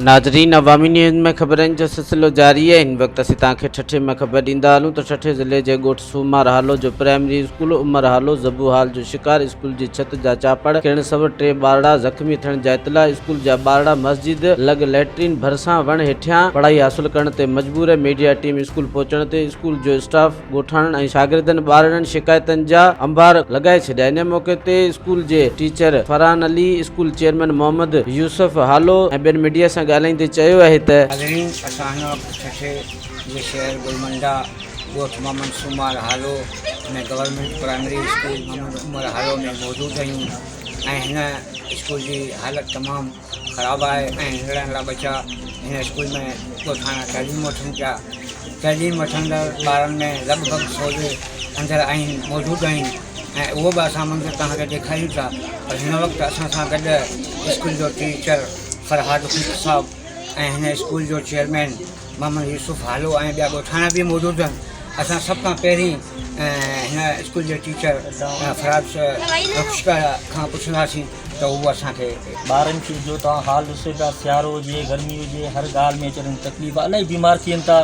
ناظرين عوامي نيوز ۾ خبرن جو سلسلو جاري آهي هن وقت اسين توهان کي ٺٽي مان خبر ڏيندا هلون ته ٺٽي ضلعي جي ڳوٺ سومار هالو جو پرائمري اسڪول عمر هالو زبو حال جو شڪار اسڪول جي ڇت جا چاپڙ ڪرڻ سبب ٽي ٻارڙا زخمي ٿيڻ جا اطلاع اسڪول جا ٻارڙا مسجد لڳ ليٽرين ڀرسان وڻ هيٺيان پڙهائي حاصل ڪرڻ تي مجبور ميڊيا ٽيم اسڪول پهچڻ تي اسڪول جو اسٽاف ڳوٺاڻن ۽ شاگردن ٻارڙن شڪايتن جا انبار لڳائي ڇڏيا ان موقعي تي اسڪول جي teacher Farhan Ali, school chairman Muhammad Yousuf Halo ۽ ٻين ميڊيا سان ڳالهائيندي چيو آهي ته. ناظرين اسان هن وقت ٺٽي جي شهر گلمنڊا ڳوٺ Muhammad Soomar Halo ۾ government primary school Muhammad Umar Halo ۾ موجود آهيون ۽ هن اسڪول جي حالت تمام خراب آهي ۽ ننڍڙا ننڍڙا ٻچا هن اسڪول ۾ ڳوٺاڻا تعليم وٺن پيا تعليم وٺندڙ ٻارن ۾ لڳ ڀڳ سو جي اندر آهن موجود آهن ۽ اهو به اسان منظر توهان کي ڏيکاريون ٿا پر هن وقت اسان سان گڏ اسڪول جو ٽيچر فرهاد خشڪ صاحب ۽ هن اسڪول جو چيئرمين محمد يوسف هالو ۽ ٻيا ڳوٺاڻا به موجود آهن اسان سڀ کان پهرين هن اسڪول جي ٽيچر فرهاد خشڪ کان پڇنداسين ته هو اسان کي. ٻارن کي جو توهان حال ڏسو پيا سيارو هجي گرمي هجي هر ڳالهه ۾ اچن تڪليف الائي بيمار ٿين ٿا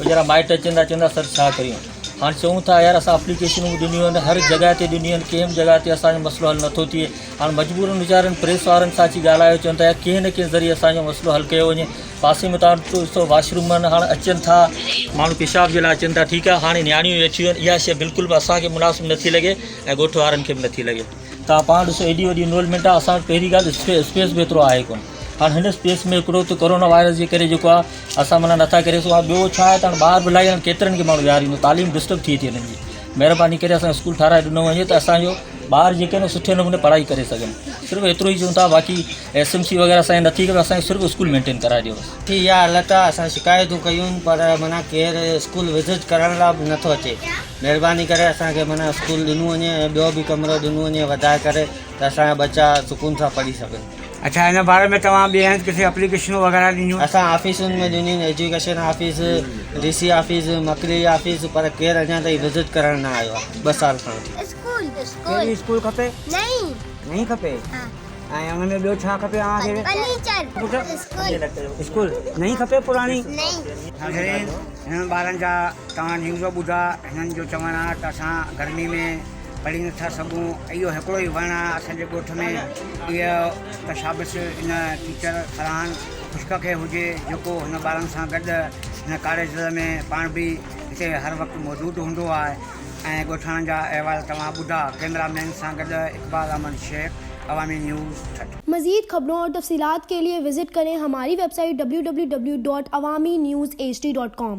ويچارا مائٽ اچن ٿا چون ٿا سر ڇا ڪريون هاڻ چئون ٿا يار اسان اپليڪيشنون به ڏنيون آهن هر جڳهه تي ڏنيون آهن ڪنهن به جڳهه تي اسانجو مسئلو حل نٿو ٿئي هاڻ مجبورن ويچارن پريس وارن سان اچي ڳالهايو چون ٿا يار ڪنهن نه ڪنهن ذريعي اسانجو مسئلو حل ڪيو وڃي پاسي ۾ توهان ڏسو واش روم آهن هاڻ اچن ٿا ماڻهو پيشاب جي لاء اچن ٿا ٺيڪ آهي هاڻي نياڻيون ويٺيون آهن اها شيء بلڪل به اسانکي مناسب نٿي لڳي ۽ ڳوٺ وارن کي به نٿي لڳي توهان پاڻ ڏسو ايڏي وڏي انرولمينٽ آهي اسان وٽ پهرين ڳالهه اسپيس به ايترو آهي ڪونه هاڻ هن اسپيس ۾ هڪڙو ته ڪورونا وائرس جي ڪري جيڪو آهي اسان معنيٰ نٿا ڪري سگهون ٻيو ڇا آهي ته هاڻ ٻار به الاهي آهن ڪيترن کي ماڻهو ويهاريندو تعليم ڊسٽرب ٿئي ٿي هنن جي مهرباني ڪري اسان اسڪول ٺهرائي ڏنو وڃي ته اسانجو ٻار جيڪي آهن سٺي نموني پڙهائي ڪري سگهن صرف ايترو ئي چئون ٿا باقي ايس ايم سي وغيره اسانجي نٿي ڪري اسانجو صرف اسڪول مينٽين ڪرائي ڏيو بس. ٿي اها حالت آهي اسان شڪايتون ڪيون پر معنيٰ ڪير اسڪول وزٽ ڪرڻ لاء به نٿو اچي مھرباني ڪري اسان کي معنيٰ اسڪول ڏنو وڃي ۽ ٻيو به ڪمرو ڏنو وڃي وڌائي ڪري ته اسان جا ٻچا سڪون سان پڙھي سگھن. اڇا ان باري ۾ توهان ٻئي هنڌ ڪٿي اپليڪيشنون وغيره ڏنيون؟ اسان آفيسن ۾ ڏنيون education office, D C office, Makli office پر ڪير اڃا تائين وزٽ ڪرڻ نه آيو آهي ٻه سال کان وٺي. اسڪول اسڪول ڪهڙي اسڪول کپي؟ نئين نئين کپي؟ ها. ۽ ان ۾ ٻيو ڇا کپي اوهان کي؟ Furniture school. اسڪول نئين کپي پراڻي؟ نئين. ناظرين هنن ٻارن جا توهان نيوز ٻڌا هنن جو چوڻ آهي ته اسان گرمي ۾ پڙهي نٿا سگهون اهو هڪڙو ئي وڻ آهي اسان جي ڳوٺ ۾ اهو ته شابس ان ٽيچر فرحان خشڪ کي هجي جيڪو هن ٻارن سان گڏ هن ڪاليج ۾ پاڻ به هتي هر وقت موجود هوندو آهي ۽ ڳوٺاڻن جا احوال توهان ٻڌا ڪئميرا مين سان گڏ اقبال احمد شيخ عوامي نيوز ٺٽو. مزيد خبرون اور تفصيلات کے لئے وزٽ کریں ہماری web site www.awamiNewsHD.com.